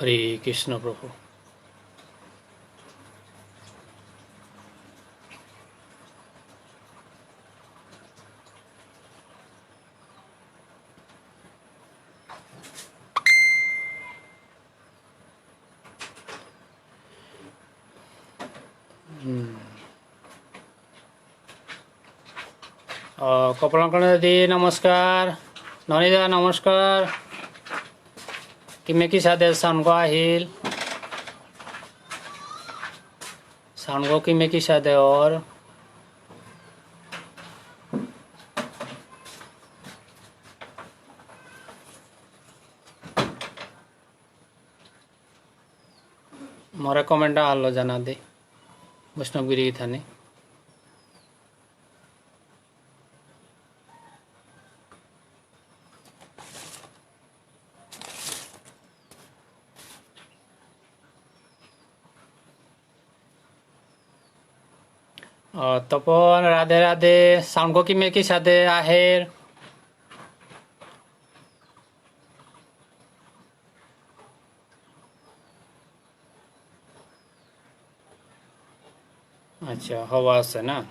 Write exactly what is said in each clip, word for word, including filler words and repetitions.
হরে কৃষ্ণ প্রভু। হুম। অ, কপালঙ্কন দাদি, নমস্কার। ননিদা, নমস্কার। কিমে কিসাদে sound গ আহিল? Sound গ কিমে কিসাদে অর? মোরে comment আহানলো জানা দে। বৈষ্ণব গিরি গিথানি। অ, তপন, রাধে রাধে। Sound গ কিমে কিসাদে আহের? আচ্ছা, হবা আছে না?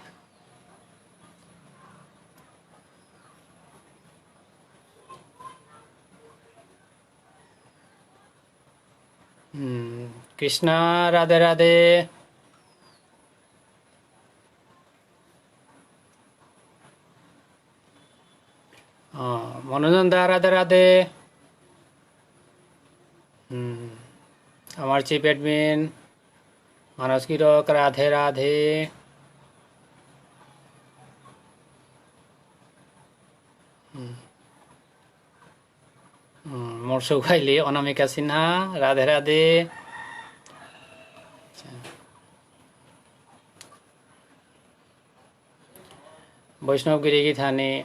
হুম, কৃষ্ণা, রাধে রাধে। আহ, মনোরঞ্জন দা, রাধে রাধে। হুম, আমার chief admin, মানস গিরক, রাধে রাধে। হুম। হুম, মোর সৌভাইলি, অনামিকা সিনহা, রাধে রাধে। আচ্ছা। বৈষ্ণব গিরি গিথানি,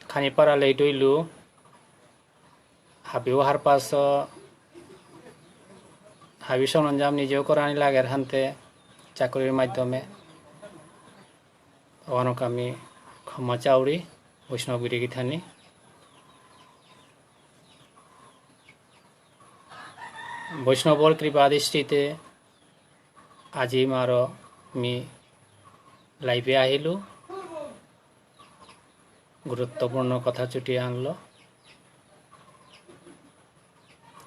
খানি পারা late হইলু। হাবিও হারপাস, হাবি সরঞ্জাম নিজেও করানি লাগের হানতে চাকরির মাধ্যমে। অহানক আমি ক্ষমা চাউরি, বৈষ্ণব গিরি গিথানি। বৈষ্ণবর কৃপা দৃষ্টিতে আজি মারো মি live এ আহিলু। গুরুত্বপূর্ণ কথা চুটি আনলো।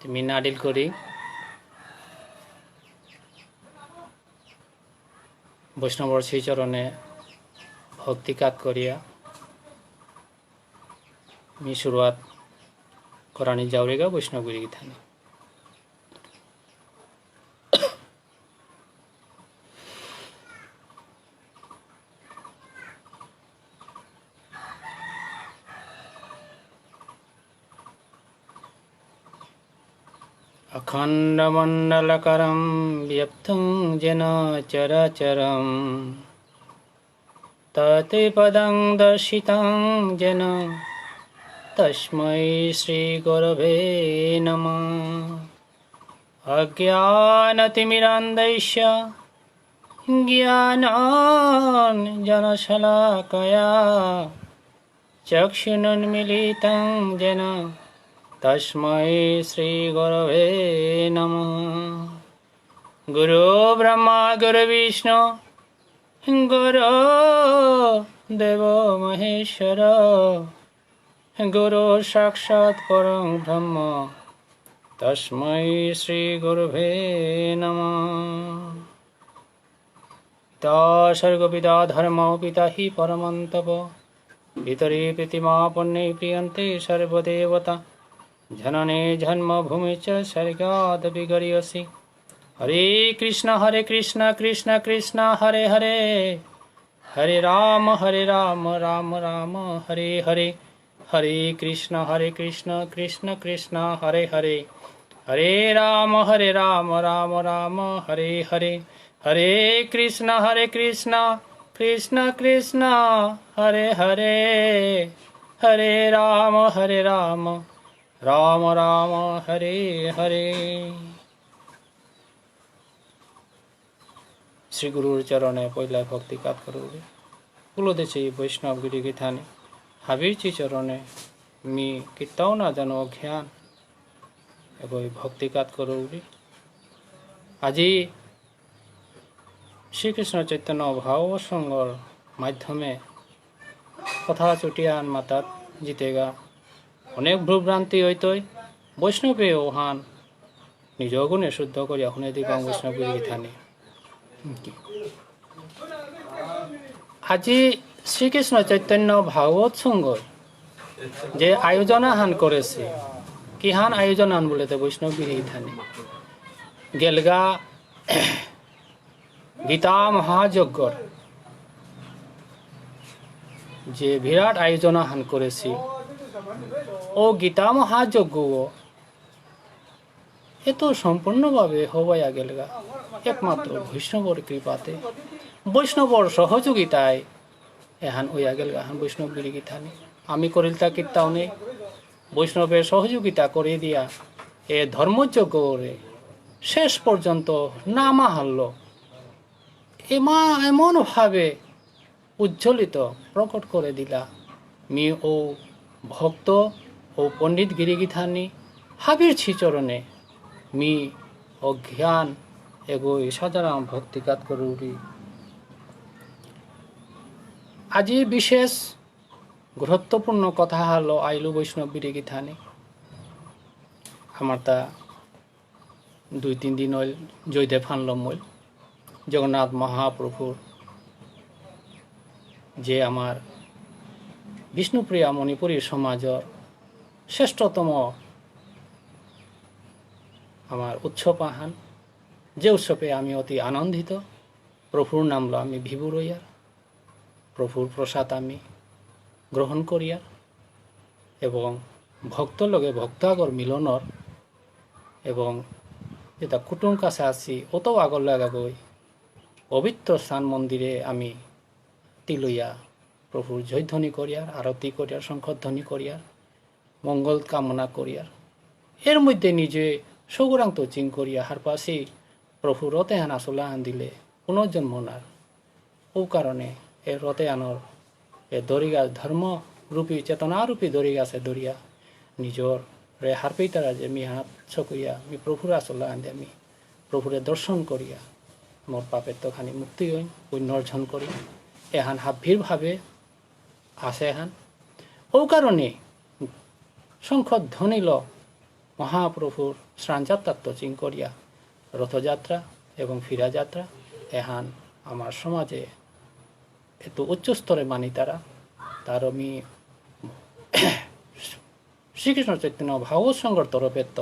তুমি নাডিল করি বৈষ্ণবর শ্রীচরণে ভক্তি কাত করিয়া মি শুরুয়াত করানি যাওরিগা বৈষ্ণব গিরি গিথানি। अखण्डमण्डलाकारं व्याप्तं येन चराचरम्। तत्पदं दर्शितं येन तस्मै श्रीगुरवे नमः। अज्ञानतिमिरान्धस्य ज्ञानाञ्जनशलाकया चक्षुरुन्मीलितं येन तस्मै श्रीगुरवे नमः। गुरु ब्रह्मा गुरु विष्णु गुरु देवो महेश्वर। गुरु साक्षात् परं ब्रह्म तस्मै श्रीगुरवे नमः। पिता स्वर्गः पिता धर्मः पिता हि परमं तप। पितरि प्रीतिमा पुण्ये प्रीयन्ते सर्वदेवता। जननी जन्मभूमि च स्वर्गादपि गरीयसी। हरे कृष्ण हरे कृष्ण कृष्ण कृष्ण हरे हरे। हरे राम हरे राम राम राम हरे हरे। हरे कृष्ण हरे कृष्ण कृष्ण कृष्ण हरे हरे। हरे राम हरे राम राम राम हरे हरे। हरे कृष्ण हरे कृष्ण कृष्ण कृष्ण हरे हरे। हरे राम हरे राम राम राम हरे हरे। শ্রী গুরুর চরণে পয়লা ভক্তি কাত করুরি। কুলদেশে বৈষ্ণব গিরি গিথানি, হাবির শ্রী চরণে মি কিত্তাও না জানো অজ্ঞান। এগই ভক্তি কাত করুরি। আজি শ্রীকৃষ্ণ চৈতন্য ভাগবত সংঘর মাধ্যমে কথা চুটিয়ান মাতাত জিতেগা অনেক ভ্রুভ্রান্তি হইতই। বৈষ্ণবে ওহান নিজ গুণে শুদ্ধ করিয়া হুনে দিবাং বৈষ্ণব গিরি গিথানি। আজি শ্রীকৃষ্ণ চৈতন্য ভাগবত সংঘ যে আয়োজন আহান করেছে, কিহান আয়োজন আহান বলতে বৈষ্ণব গিরি গিথানি গেলগা গীতা মহাযজ্ঞর যে বিরাট আয়োজন আহান করেছি, ও গীতা মহাযজ্ঞ এ তো সম্পূর্ণভাবে হবাইয়া গেলগা একমাত্র বৈষ্ণবর কৃপাতে, বৈষ্ণবর সহযোগিতায় এহান হইয়া গেলগা, হান বৈষ্ণব গিরি গিথানি। আমি করিল তা কিত্তাও নেই, বৈষ্ণবের সহযোগিতা করে দিয়া এ ধর্মযজ্ঞরে শেষ পর্যন্ত নামা হারল। এমা-, এমনভাবে উজ্জ্বলিত প্রকট করে দিলা। মি ও ভক্ত ও পণ্ডিত গিরি গিথানি হাবির শ্রীচরণে মি অজ্ঞান এগো সাধারণ ভক্তিকাত করুরি। আজি বিশেষ গুরুত্বপূর্ণ কথা হলো আইলু বৈষ্ণব গিরি গিথানি। আমার তা দুই তিন দিন হইল জয়দেব হানলম হইল। জগন্নাথ মহাপ্রভুর যে আমার বিষ্ণুপ্রিয়া মণিপুরী সমাজর শ্রেষ্ঠতম আমার উৎসব আহান, যে উৎসবে আমি অতি আনন্দিত। প্রভুর নাম লো আমি ভিভু রইয়ার, প্রভুর প্রসাদ আমি গ্রহণ করিয়ার এবং ভক্ত লগে ভক্ত আগর মিলনর এবং যেটা কুটুম কাছে আছি অত আগর লাগাগই পবিত্র স্থান মন্দিরে আমি তিলইয়া প্রভুর জয়ধ্বনি করিয়ার, আরতি করিয়ার, শঙ্খধ্বনি করিয়ার, মঙ্গল কামনা করিয়ার। এর মধ্যে নিজে সগুরাং তো চিং করিয়া হারপাসি প্রভু রথে হান আসলা আন দিলে পুনর্জন্ম নার। ও কারণে এ রথে আনর এ দড়ি গাছ, ধর্ম রূপী, চেতনা রূপী দড়ি গাছে দড়িয়া নিজর রে হারপেইতারা যে মি হাত ছকুইয়া, মি প্রভুর আসলা আন দিয়া মি প্রভুরে দর্শন করিয়া মোর পাপের তো খানি মুক্তি হই, পুণ্য অর্জন করি। এহান হাব্বির ভাবে আছে এহান। ও কারণে শঙ্খ ধ্বনিল মহাপ্রভুর স্নানযাত্রাত্ত চিং করিয়া রথযাত্রা এবং ফিরাযাত্রা এহান আমার সমাজে এত উচ্চ স্তরে মানিতারা। তার আমি শ্রীকৃষ্ণ চৈতন্য ভাগবত সংঘর তরফেত্ত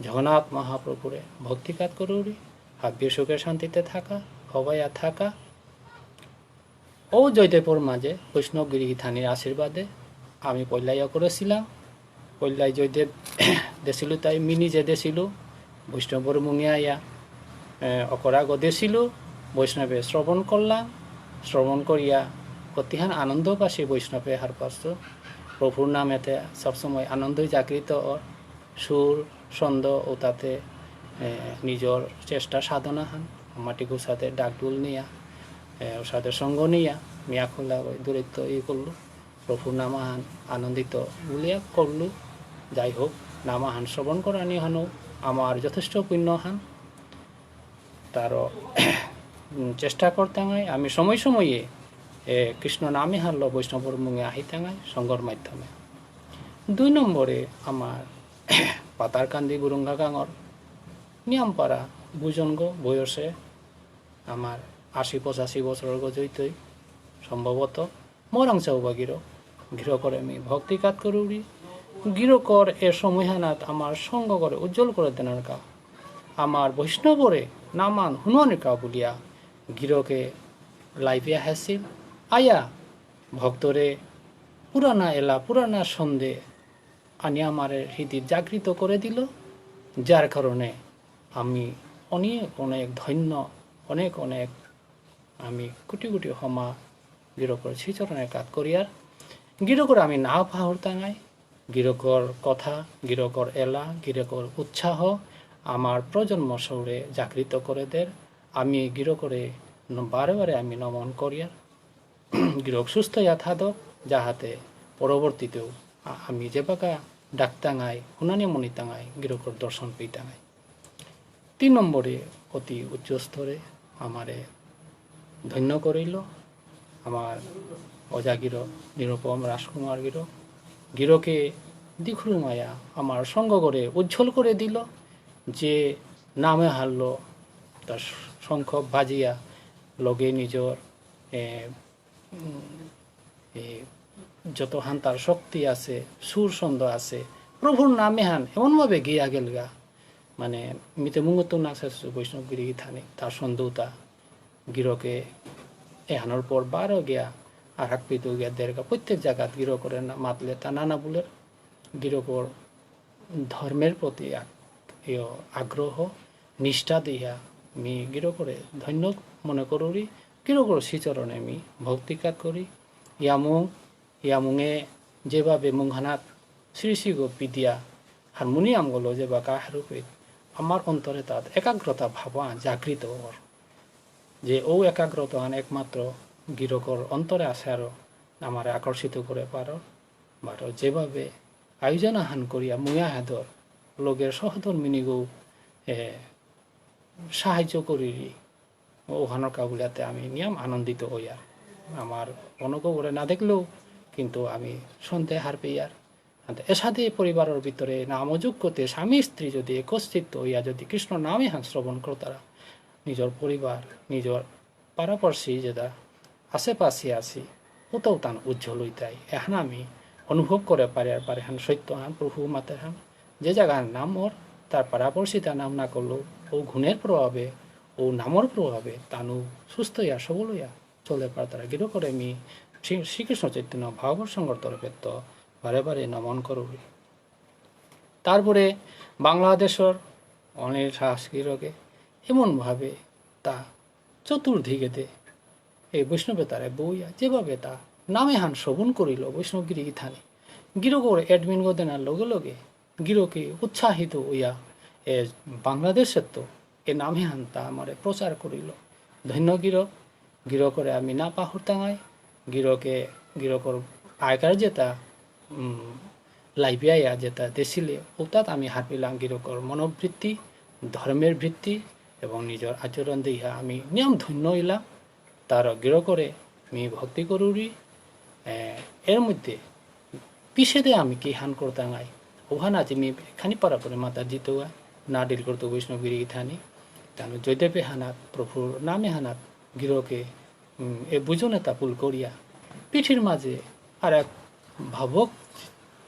জগন্নাথ মহাপ্রভুরে ভক্তিকাত করুরি, হাব্বি সুখে শান্তিতে থাকা, হবাইয়া থাকা। ও জয়দেবর মাঝে বৈষ্ণব গিরি গিথানির আশীর্বাদে আমি পল্লাইয়া করেছিলাম। পল্লাই জয়দেব দেছিলু তাই মি নিজে দেছিলু, বৈষ্ণবর মুঙে আয়া, এ, অকরাগ দেছিলু, বৈষ্ণবে শ্রবণ করলাম, শ্রবণ করিয়া অতিহান আনন্দ পাসি বৈষ্ণবে হারপাসু। প্রভুর নামেতে সবসময় আনন্দই জাগৃত অর। সুর, ছন্দ ও তাতে, এ, নিজর চেষ্টা সাধনা হান, মাটি গুসাতে ডাকডুল নিয়া, এ, ওসাদে সঙ্গ নিয়া, মিয়া খোলা ওই দূরত্ব ই করলু। প্রভু নামাহান আনন্দিত বুলিয়া করলু। যাই হোক, নামাহান শ্রবণ করানি হানও আমার যথেষ্ট পুণ্য হান। তারও, উম, চেষ্টা করতাঙাই, আমি সময় সময়ে, এ, কৃষ্ণ নামে হারলো বৈষ্ণবর মুঙে আহিতাঙাই, সঙ্গর মাধ্যমে। দুই নম্বরে আমার পাতারকান্দি গুরুঙ্গা গাঙর নিয়ামপাড়া বুজনগো বয়সে আমার আশি পঁচাশি বছরর গজইতই সম্ভবত। মোরাং চাউবা গিরক, গিরকরে আমি ভক্তি কাত করুরি। গিরকর এ সময়হানাত আমার সঙ্গ করে উজ্জ্বল করে দেনার কা, আমার বৈষ্ণবরে নামান হুননির কা বুলিয়া গিরকে live-এ আহেছিল। আয়া ভক্তরে পুরানা এলা, পুরানা সন্দেহ আনি আমার হৃদয় জাগৃত করে দিল, যার কারণে আমি অনেক অনেক ধন্য, অনেক অনেক আমি কোটি কোটি ক্ষমা গিরকর শ্রীচরণে কাত করিয়ার। গিরকর আমি না পাহরতাঙাই, গিরকর কথা, গিরকর এলা, গিরকর উৎসাহ আমার প্রজন্ম সৌরে জাগৃত করে দের। আমি গিরকরে ন-, বারে বারে আমি নমন করিয়ার। গিরক সুস্থ ইয়া থাদক, যাহাতে পরবর্তীতেও আ-, আমি যেবাকা ডাকতাঙাই, হুনানি মনিতাঙাই, গিরকর দর্শন পেইতাঙাই। তিন নম্বরে অতি উচ্চ স্তরে আমারে ধন্য করিল আমার অজা গিরক নিরুপম রাজকুমার গিরক। গিরকে দিখুরুমায়া আমার সঙ্গ করে উজ্জ্বল করে দিল, যে নামে হারলো তার শঙ্খ বাজিয়া লগে নিজর, এ, উম, এ, যত হান তার শক্তি আছে, সুর ছন্দ আছে, প্রভুর নামে হান এমনভাবে গিয়া গেলগা, মানে, মিতে মুঙ্গত না শেষ বৈষ্ণব গিরি গিথানি, তার ছন্দতা গিরকে এহানোর পর বারো গিয়া, আর হাক পিতো গিয়া দেরগা, প্রত্যেক জায়গাত গিরকরে না মাতলে তা নানা বুলের, গিরকর ধর্মের প্রতি আগ-, ইয়, আগ্রহ, নিষ্ঠা দিয়া মি গিরকরে ধন্য মনে করুরি, গিরকর শ্রীচরণে মি ভক্তি কাত করি। ইয়ামুং, ইয়ামুঙে যেভাবে মুংহানাত শ্রী শ্রী গো বিদ্যা হারমোনিয়াম গলো যেবা কাহারূপে আমার অন্তরে তাত একাগ্রতা ভাব জাগৃত অর। যে ও একাগ্রতা আন একমাত্র গিরকর অন্তরে আছে আরো আমারে আকর্ষিত করে পারো। বারো যেভাবে আয়োজন আহান করিয়া মুয়া হাদর লগের সহধর্মিনীগো, এ, সাহায্য করিরি, ওহানোর কাবুলিয়াতে আমি নিয়াম আনন্দিত হইয়ার। আমার অনগো ওরে না দেখলেও কিন্তু আমি সন্দেহ হার পেয়ার। আনতে এসাদে পরিবারের ভিতরে নামযোগ্যতে স্বামী স্ত্রী যদি একত্রিত হইয়া যদি কৃষ্ণ নামে হান শ্রবণ করতারা, নিজের পরিবার, নিজের পাড়াপড়শি যেটা আশেপাশে আছি, ওটাও তান উজ্জ্বল হইতাই। এখন আমি অনুভব করে পারি আর পারে হান সত্য হান প্রভু মাতের হান, যে জায়গার নাম ওর, তার পাড়াপড়শিতার নাম না করলেও, ও গুণের প্রভাবে, ও নামর প্রভাবে, তানু সুস্থ হইয়া সবল হইয়া চলে পারতারা। গিরকরে মি শ্রী-, শ্রীকৃষ্ণ চৈতন্য ভাগবত সংঘর তরফে তো বারে বারে নমন করুরি। তারপরে বাংলাদেশর অনিল সাহস গিরকে এমনভাবে তা চতুর্দিকেতে এই বৈষ্ণবে তারে বইয়া যেভাবে তা নামে হান শ্রবণ করিল বৈষ্ণব গিরি গিথানি। গিরকর admin গো দেনার লগে লগে গিরকে উৎসাহিত হইয়া এ বাংলাদেশের তো এ নামে হান তা আমারে প্রচার করিল। ধন্য গিরক, গিরকরে আমি না পাহুরতাঙাই, গিরকে, গিরকর আগর যেটা, উম, লাইব্রেরিয়া যেটা দেছিলে, ওটাত আমি হারপিলাম গিরকর মনোবৃত্তি, ধর্মের বৃত্তি এবং নিজের আচরণ দিয়া আমি নিয়ম ধন্য হইলাম। তার গিরকরে মি ভক্তি করুরি, এ, এর মধ্যে পিছেদে আমি কি হান করতাঙাই, ওহান আজি মি খানি পারা করে মাতা জিতোয়া, না ডিল করতো বৈষ্ণব গিরি গিথানি, তানু জয়দেবে হানাত, প্রভুর নামে হানাত, গিরকে, উম, এ বুঝনে তা পুল করিয়া, পিঠির মাঝে আর এক ভাবক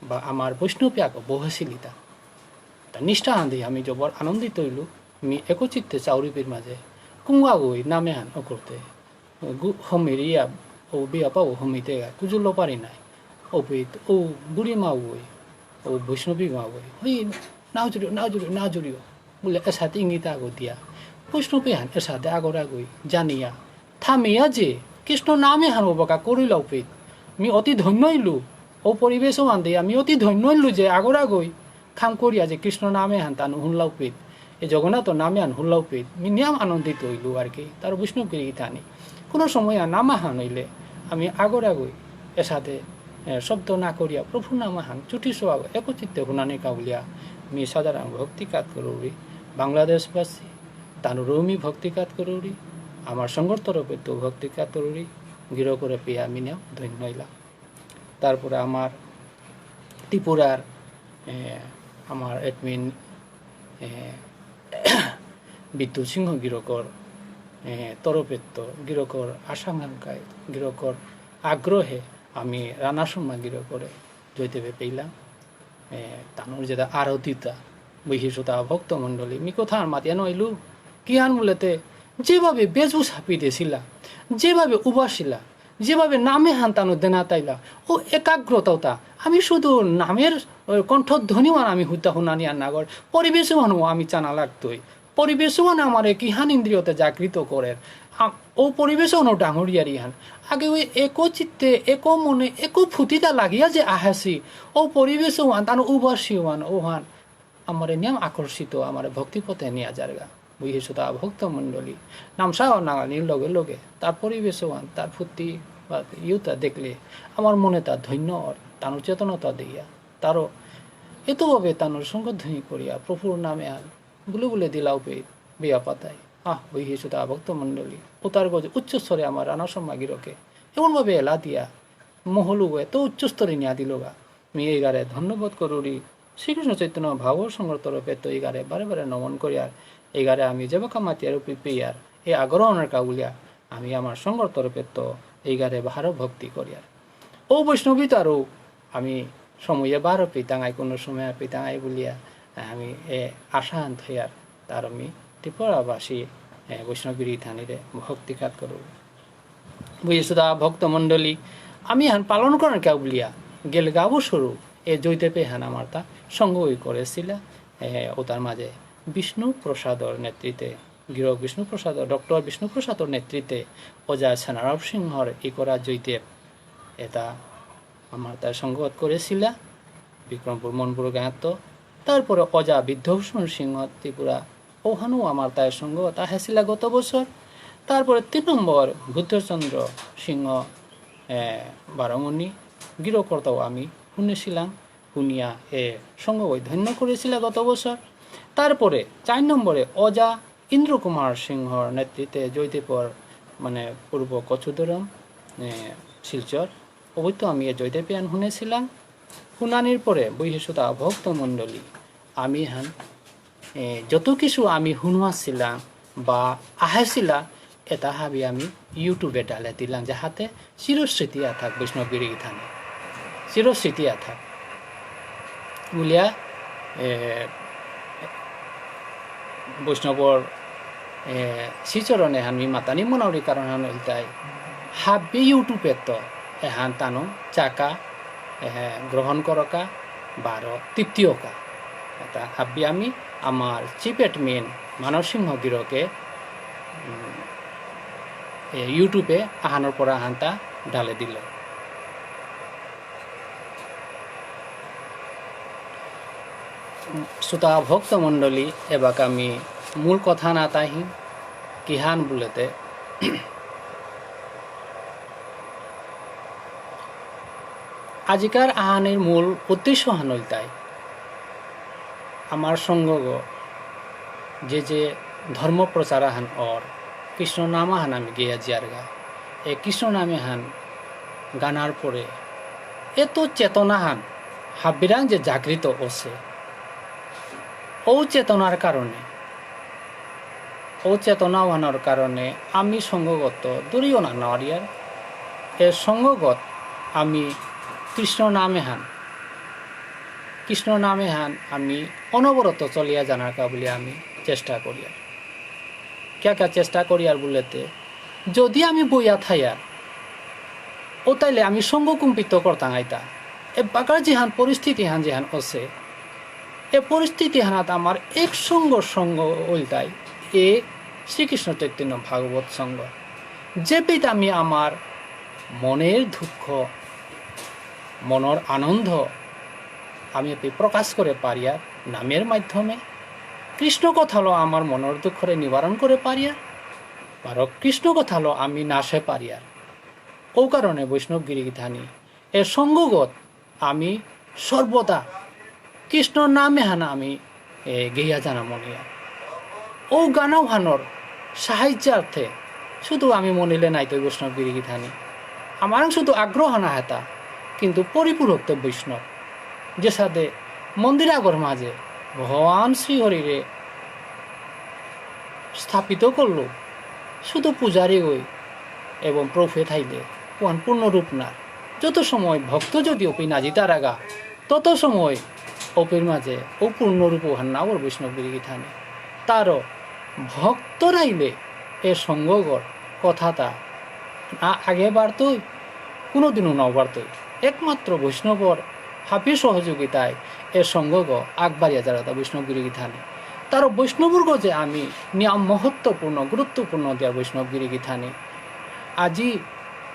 বা আমার বৈষ্ণবী আগ বহেছিলিতা। তা নিষ্ঠা হান দিয়া আমি জবর আনন্দিত হইলু, মি একচিত্তে চাউরিপির মাঝে কুঙ্গাগই নামে হান অকরতে, গু-, হমিরিয়া ও বিয়া পাবো হমিতে গা, কুজুলো পারি নাই। ও পিত, ও বুড়ি মা ওই, ও বৈষ্ণবী মা ওই, ওই নাও জুড়িও, নাও জুড়িও, নাও জুড়িও। বুলে এসাদে ইঙ্গিত আগ দিয়া। বৈষ্ণবী হান এসাদে আগর আগই জানিয়া। থামিয়া যে কৃষ্ণ নামে হান ওবাকা করিলাও পিত। মি অতি ধন্য হইলু। ও পরিবেশ ওয়ান দিয়া মি অতি ধন্য হইলু যে আগর আগই খাম করিয়া যে কৃষ্ণ নামে হান তানু হুনলাও পিত। এ জগন্নাথ নামে হান হুনলাও পিত। মি নিয়াম আনন্দিত হইলু আর কি। তার বৈষ্ণব গিরি গিথানি। কোনো সময় আর নামা হান হইলে আমি আগর আগই এসাদে, এ, শব্দ না করিয়া প্রভু নামা হান চুটি সোয়াগ একচিত্তে হুনানি কাউলিয়া মি সাধারণ ভক্তি কাত করুরি। বাংলাদেশবাসী তানুরও মি ভক্তি কাত করুরি, আমার সংঘর তরফে তো ভক্তি কাত করুরি, গিরকরে পেয়া মি নিয়াম ধন্য হইলাম। তারপরে আমার ত্রিপুরার, এ, আমার admin, এ, বিদ্যুৎ সিংহ গিরকর, এ, তরফে তো গিরকর আশা আকাঙ্ক্ষায়, গিরকর আগ্রহে আমি রানা শর্মা গিরকরে জয়দেবে পেলাম। এ, তানুর যেটা আরতিতা, বৈশিষ্ট্যতা ভক্তমণ্ডলী, মি কথা আর মাতিয়া নইলু, কি আর মূলেতে যেভাবে বেজু সাপি দেছিলা, যেভাবে উবাসিলা, যেভাবে নামে হান তানু দেনা তাইলা, ও একাগ্রতাও তা, আমি শুধু নামের, ও, কণ্ঠধ্বনিও আর আমি হুতা হুনানি আর নাগর, পরিবেশও আনো আমি চানা লাগতই। পরিবেশও আনো আমারে কিহান ইন্দ্রিয়তে জাগৃত করের। আ-, ও পরিবেশও আনো ডাঙরিয়ারি হান। আগে ওই একো চিত্তে, একো মনে, একো ফুতিতা লাগিয়া যে আহাসি, ও পরিবেশও আন, তানু উবাসীও আন, ও হান। আমারে নিয়াম আকর্ষিত, আমারে ভক্তিপথে নিয়া যারগা। বুঝেছো তা ভক্তমণ্ডলী, নামসা ও নাঙানির লগে লগে তার পরিবেশ ওয়ান, তার ফুর্তি বা ইউতা দেখলে আমার মনে তা ধন্য অর, তার চেতনতা দিয়া, তারও এতভাবে তানুর সঙ্গধ্বনি করিয়া প্রভুর নামে আর বুলে বুলে দিলাও পে বিয়া পাতাই। আহ, ওই হিসুতা ভক্তমণ্ডলী, উতার গজে উচ্চ স্বরে আমার রানা শর্মা গিরকে এমনভাবে এলা দিয়া মহলুগ এত উচ্চ স্তরে নিয়া দিলগা। আমি এইগারে ধন্যবাদ করুরি। শ্রীকৃষ্ণ চৈতন্য ভাগবত সংঘর তরফে তো এইগারে বারে বারে নমন করিয়ার। এইগারে আমি যেবাকা মাতিয়ার উপি পেয়ার, এ আগ্রহণের কাউলিয়া আমি আমার সংঘর তরফে তো এইগারে বাহারও ভক্তি করিয়ার। ও বৈষ্ণবী তো আরও আমি সময়ে বারো পেতাঙাই, কোনো সময় পেতাঙাই বুলিয়া আমি এ আশা আন থইয়ার। তার আমি ত্রিপুরাবাসী, এ, বৈষ্ণব গিরি গিথানিরে ভক্তি কাত করু। বুঝেসুতা ভক্তমণ্ডলী, আমি হান পালন করার কেউ বুলিয়া গেলগা বসরু এ জয়দেবে হান আমার তা সঙ্গ ওই করেসিলা। এ, ও তার মাঝে বিষ্ণু প্রসাদর নেতৃত্বে, গিরক বিষ্ণু প্রসাদ, ডক্টর বিষ্ণু প্রসাদর নেতৃত্বে ওজা সেনারাম সিংহর ই করা জয়দেব এটা আমার তার সঙ্গত করেসিলা বিক্রমপুর মনপুর গাঁত। তারপরে ওজা বিদ্যাভূষণ সিংহ ত্রিপুরা, ওহানও আমার তার সঙ্গত আহেসিলা গত বছর। তারপরে তিন নম্বর বুদ্ধচন্দ্র সিংহ, এ, বারমণি গিরকর্তাও আমি শুনেছিলাম, শুনিয়া এ সঙ্গ ওই ধন্য করেসিলা গত বছর। তারপরে চার নম্বরে ওজা ইন্দ্র কুমার সিংহর নেতৃত্বে জয়দেবর, মানে, পূর্ব কচুদরম, এ, শিলচর, অবৈত আমি এ জয়দেব ইয়ান শুনেছিলাম। শুনানির পরে বৈশিষ্ট্যতা ভক্তমণ্ডলী, আমি হান, এ, যত কিছু আমি শুনুয়াছিলাম বা আহেছিলা, এটা হাবি আমি YouTube-এ ডালে দিলাম, যাহাতে চিরস্মৃতি আথাক বৈষ্ণব গিরি গিথানি। চিরস্মৃতি আথাক। বুলিয়া, এ, বৈষ্ণবর, এ, শ্রীচরণে হান মি মাতানি মনাউরি কারণ হান ইলতাই। হাবি YouTube-এ তো এহান তানু চাকা, এ, গ্রহণ করকা, বারো তৃপ্তিয়কা। এটা হাবি আমি আমার chief admin মানব সিংহ গিরকে, উম, এ, YouTube-এ আহানর পর আহানতা ডালে দিল। শ্রোতা ভক্তমণ্ডলী, এবাকা আমি মূল কথা না তাহি কিহান বুলেতে। আজিকার আহানির মূল উদ্দেশ্য হান ইলতাই আমার সঙ্গগ যে যে ধর্ম প্রচার আহান অর, কৃষ্ণ নাম আহান আমি গেয়া জিয়ারগা। এ কৃষ্ণ নামে হান গানার পরে এত চেতনা হান হাবিরাং যে জাগৃত অসে, ও চেতনার কারণে, ও চেতনা হানর কারণে আমি সঙ্গগত দূরেও না নারিয়ার। এ সঙ্গগত আমি কৃষ্ণ নামে হান, কৃষ্ণ নামে হান আমি অনবরত চলিয়া জানার কা বুলি আমি চেষ্টা করিয়ার। কিয়া কিয়া চেষ্টা করিয়ার বুলেতে, যদি আমি বইয়া থাইয়ার, ও তাইলে আমি সঙ্গ কুম্পিত করতাম আইতা। এ বাকার যেহান পরিস্থিতি হান যেহান অসে, এ পরিস্থিতি হানাত আমার এক সঙ্গ সঙ্গ ওইলতাই এ শ্রীকৃষ্ণ চৈতন্য ভাগবত সঙ্গ। যে পিত আমি আমার মনের দুঃখ, মনর আনন্দ আমি এপি প্রকাশ করে পারিয়ার নামের মাধ্যমে। কৃষ্ণ কথালো আমার মনর দুঃখরে নিবারণ করে পারিয়ার, বারো কৃষ্ণ কথালো আমি নাশে পারিয়ার। ও কারণে বৈষ্ণব গিরি গিথানি এ সঙ্গগত আমি সর্বদা কৃষ্ণ নামে হানা আমি, এ, গেয়া জানা মনিয়া। ও গানাও হানর সাহায্যার্থে শুধু আমি মনিলে নাই তো বৈষ্ণব গিরি গিথানি। আমার শুধু আগ্রহ না হেতা, কিন্তু পরিপূরক তো বৈষ্ণব। যে সাদে মন্দির আগর মাঝে ভগবান শ্রীহরিরে স্থাপিত করলো, শুধু পূজারি গই এবং প্রভুয়ে থাইলে ওহান পূর্ণ রূপ না। যত সময় ভক্ত যদি ওপি না জিতারাগা, তত সময় ওপির মাঝে ও পূর্ণ রূপ ওহান না ওর বৈষ্ণব গিরি গিথানি। তারও ভক্ত রাইলে এ সঙ্গগর কথাটা না আগে বাড়তই, কোনোদিনও নাও বাড়তই। একমাত্র বৈষ্ণবর হাবি সহযোগিতায় এ সঙ্গগ আগবাড়িয়া যারাতা বৈষ্ণব গিরি গিথানি। তারও বৈষ্ণবর গজে আমি নিয়াম মহত্বপূর্ণ, গুরুত্বপূর্ণ দিয়া বৈষ্ণব গিরি গিথানি। আজি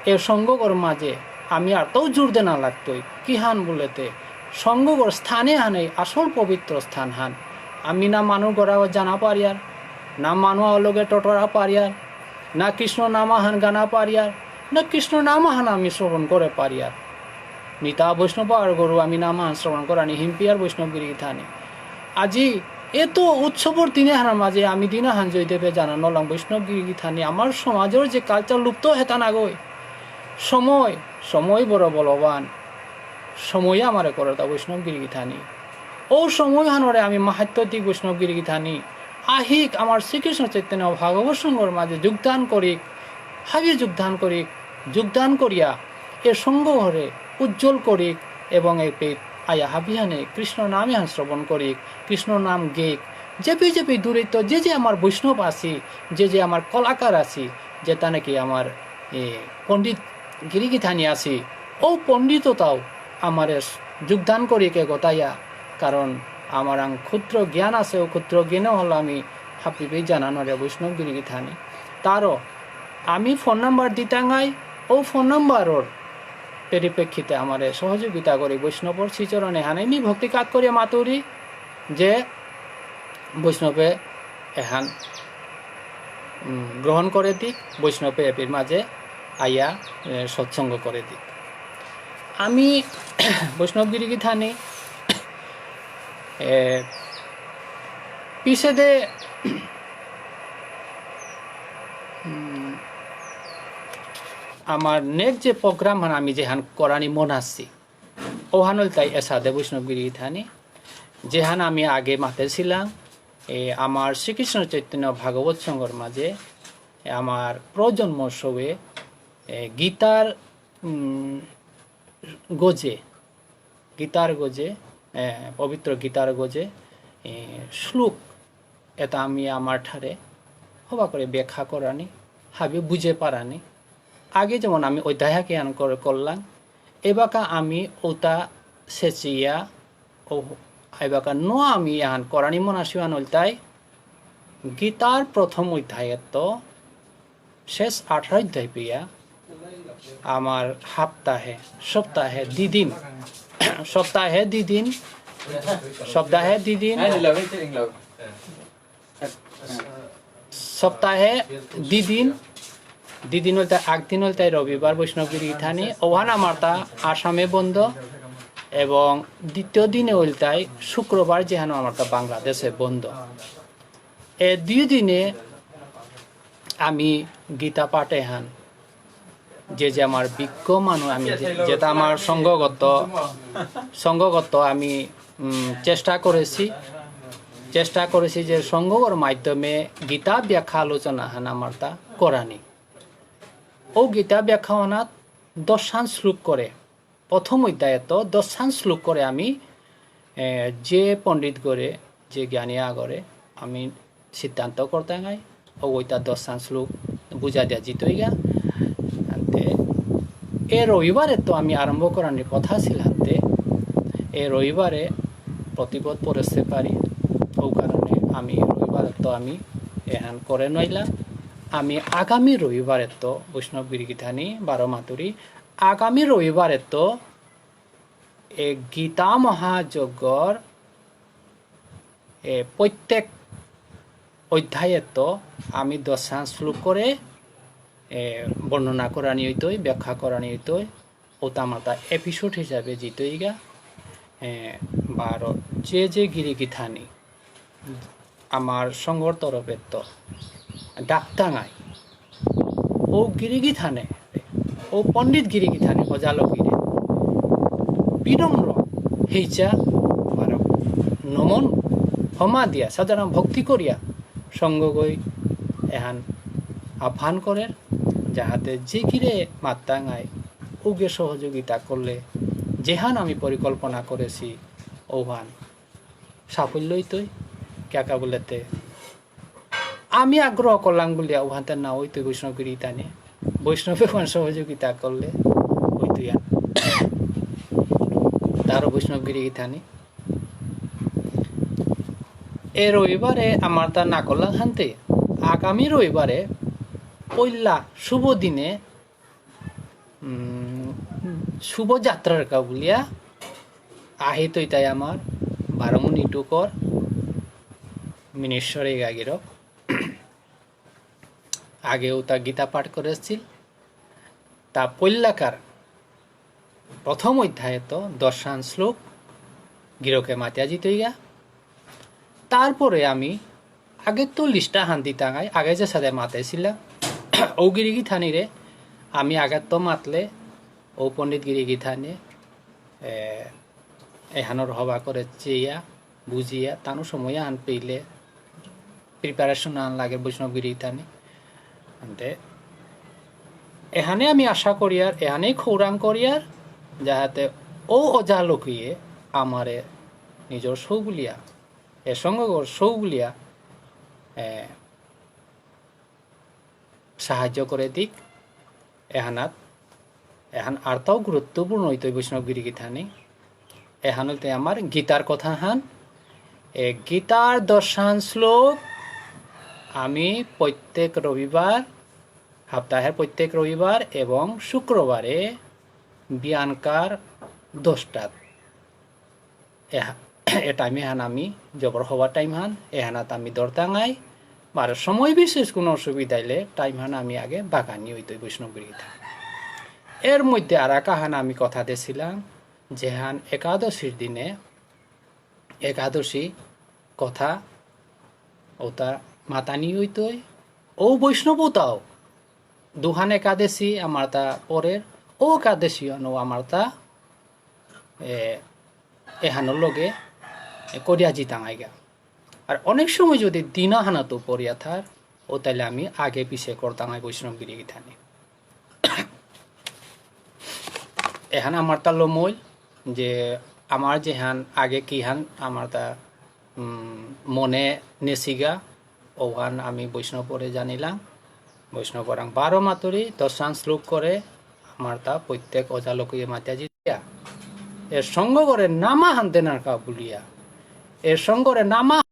এ সঙ্গগর মাঝে আমি আর তো জোর দেনা লাগতই। কিহান বুলেতে সঙ্গগর স্থানে হানেই আসল পবিত্র স্থান হান। আমি না মানু গড়া জানা পারিয়ার, না মানু অলগে টটরা পারিয়ার, না কৃষ্ণ নামাহান গানা পারিয়ার, না কৃষ্ণ নামাহান আমি শ্রবণ করে পারিয়ার। নিতা বৈষ্ণব আর গরু আমি নাম আহান শ্রবণ করানি হিম্পিয়ার বৈষ্ণব গিরি গিথানি। আজি এত উৎসবর দিনে হানার মাঝে আমি দিন আহান জয়দেবে জানানো লাং বৈষ্ণব গিরি গিথানি। আমার সমাজের যে কালচার লুপ্ত হেতা নাগই। সময়, সময় বড় বলবান। সময়ে আমারে করতা বৈষ্ণব গিরি গিথানি। ও সময় হানরে আমি মাহাত্ম্য দিক বৈষ্ণব গিরি গিথানি। আহিক আমার শ্রীকৃষ্ণ চৈতন্য ভাগবত সংঘর মাঝে যোগদান করিক, হাবি যোগদান করিক, যোগদান করিয়া এ সংঘ ঘরে উজ্জ্বল করিক এবং এ পেট আয়া হাবিহানে কৃষ্ণ নাম এহান শ্রবণ করিক, কৃষ্ণ নাম গেক। যেপি যেপি দূরেত্ত যে যে আমার বৈষ্ণব আছি, যে যে আমার কলাকার আছি, যেতা নাকি আমার, এ, পণ্ডিত গিরি গিথানি আছি, ও পণ্ডিততাও আমারে যোগদান করিক এগোতাইয়া, কারণ আমার আং ক্ষুদ্র জ্ঞান আছে, ও ক্ষুদ্র জ্ঞানও হলো আমি হাবিবে জানানোরে বৈষ্ণব গিরি গিথানি। তারও আমি ফোন নাম্বার দিতাঙাই, ও ফোন নাম্বারর পরিপ্রেক্ষিতে আমারে সহযোগিতা করে বৈষ্ণবর শ্রীচরণে হানাইনি ভক্তি কাত করিয়া মাতুরি যে বৈষ্ণবে এহান, উম, গ্রহণ করে দিক, বৈষ্ণবে এপির মাঝে আইয়া, এ, সৎসঙ্গ করে দিক। আমি বৈষ্ণব গিরি গিথানি, এ, পিছেদে, উম, আমার নেক্সট যে প্রোগ্রাম হান আমি যেহান করানি মন আসছি, ওহান ইলতাই এসাদে বৈষ্ণব গিরি গিথানি, যেহান আমি আগে মাতেছিলাম, এ, আমার শ্রীকৃষ্ণ চৈতন্য ভাগবত সংঘর মাঝে, এ, আমার প্রজন্ম সবে, এ, গীতার, উম, গজে, গীতার গজে, এ, পবিত্র গীতার গজে, এ, শ্লোক এটা আমি আমার ঠারে হবা করে ব্যাখ্যা করানি, হাবি বুঝে পারানি। আগে যেমন আমি অধ্যায় আহান কর-, করলাম, এবাকা আমি ওটা সেচিয়া, ও, এবাকা ন আমি এহান করানি মনাসিহান ইলতাই গীতার প্রথম অধ্যায়ত্ত শেষ আঠারো অধ্যায় পেয়া আমার সপ্তাহে, সপ্তাহে দ্বিদিন, সপ্তাহে দ্বিদিন, সপ্তাহে দ্বিদিন, সপ্তাহে দ্বিদিন, দ্বিদিন ইলতাই, আগদিন ইলতাই রবিবার বৈষ্ণব গিরি গিথানি, ওহান আমারতা আসামে বন্ধ, এবং দ্বিতীয় দিনে ইলতাই শুক্রবার যেহানো আমারতা বাংলাদেশে বন্ধ। এ দুই দিনে আমি গীতা পাঠ এহান যে যে আমার বিজ্ঞ মানু আমি যে-, যেটা আমার সংঘগত, সংঘগত আমি, উম, চেষ্টা করেছি, চেষ্টা করেছি যে সংঘগর মাধ্যমে গীতা ব্যাখ্যা আলোচনা হান আমারতা করানি। ও গীতা ব্যাখ্যা হানাত দশহান শ্লোক করে, প্রথম অধ্যায়ত্ত দশহান শ্লোক করে আমি, এ, যে পণ্ডিত করে, যে জ্ঞানী আগরে আমি সিদ্ধান্ত করতাঙাই, ও ওইটা দশহান শ্লোক বুঝা দিয়া জিতইগা। আনতে এ রবিবারেত্ত আমি আরম্ভ করানির কথা ছিল আনতে, এ রবিবারে প্রতিপদ পড়েসতে পারি, ও কারণে আমি রবিবারেত্ত আমি এহান করে নইলাম। আমি আগামী রবিবারেত্ত বৈষ্ণব গিরি গিথানি বারো মাতুরি, আগামী রবিবারেত্ত এ গীতা মহাযজ্ঞর, এ, প্রত্যেক অধ্যায়ত্ত আমি দশহান শ্লোক করে, এ, বর্ণনা করানি হইতই, ব্যাখ্যা করানি হইতই, ওটা আমারতা episode হিসাবে জিতইগা, এ, বারো যে যে গিরি গিথানি, আমার সংঘর তরফেত্ত ডাকতাঙাই। ও গিরি গিথানে, ও পণ্ডিত গিরি গিথানে, হজালগিরে। বিনম্র হেইচা, বারো নমন, ক্ষমা দিয়া, সাধারণ ভক্তি করিয়া, সংঘগই এহান আহ্বান করের, যাহাতে যে গিরে মাত্তাঙাই, উগে সহযোগিতা করলে, যেহান আমি পরিকল্পনা করেছি, ওহান সাফল্য হইতই, কিয়াকা বুলতে আমি আগ্রহ করলাম বুলিয়া উহাতে না হইতই বৈষ্ণব গিরি গিথানি। বৈষ্ণবে ওহান সহযোগিতা করলে হইতই আর। তারও বৈষ্ণব গিরি গিথানি। এ রবিবারে আমারতা না করলাম হানতে, আগামী রবিবারে পয়লা শুভ দিনে উম, শুভযাত্রার কা বুলিয়া আহিতই তাই আমার বারো মিনিট উকর মিনেশ্বরে গাগিরক। আগেও তা গীতা পাঠ করেছিল। তা পল্লাকার প্রথম অধ্যায়ত দশহান শ্লোক গিরকে মাতিয়া জিতইগা। তারপরে আমি আগে তো লিস্টটা হান দিতাঙাই, আগে যে সাথে মাতেছিলাম, ও গিরিগিথানিরে আমি আগে তো মাতলে, ও পণ্ডিত গিরিগিথানি, এ, এহানোর হবা করে চেয়া, বুঝিয়া, তানু সময় আন পেইলে, প্রিপারেশন আন লাগে বৈষ্ণব গিরিগিথানি। আনতে, এহানে আমি আশা করিয়ার, এহানেই খৌরাং করিয়ার, যাহাতে ও ওজা লোকিয়ে আমারে নিজর সৌ বুলিয়া, এ সঙ্গগর সৌ বুলিয়া, এ, সাহায্য করে দিক। এহানাত, এহান আরতাও গুরুত্বপূর্ণ হইতই বৈষ্ণব গিরিগিথানি। এহান হইতে আমার গীতার কথা হান। এ গীতার দশহান শ্লোক আমি প্রত্যেক রবিবার, সপ্তাহের প্রত্যেক রবিবার এবং শুক্রবারে বিয়ানকার দশটাত। এহা-, এ টাইম এহান আমি জবর হওয়ার টাইম হান, এহানাত আমি দরতাঙাই, আর সময় বিশেষ কোনো অসুবিধা হইলে টাইম হান আমি আগে বাগানি হইতই বৈষ্ণব গিরিগিথানি। এর মধ্যে আর এক আহান আমি কথা দিয়েছিলাম, যেহান একাদশীর দিনে, একাদশী কথা ওতা মাতানি হইতই, ও বৈষ্ণব ওতাও, দুহান একাদশী আমার তা পরের, ও একাদশী আনো আমার তা, এ, এহানোর লগে, এ, করিয়া জিতাঙাইগা। আর অনেক সময় যদি দিনা হানাতো পড়িয়া থার, ও তাহলে আমি আগে পিছে করতাঙাই বৈষ্ণব গিরিগিথানি। এহান আমার তা লমইল যে আমার যেহান আগে কিহান আমার তা, উম, মনে নেসিগা, ওহান আমি বৈষ্ণবরে জানিলাম। বৈষ্ণবরাং বারো মাতুরি দশহান শ্লোক করে আমার তা প্রত্যেক ওজা লোকে মাতিয়া জিতিয়া। এর সঙ্গ করে নামা হান দেনার কা বুলিয়া। এর সঙ্গ করে নামা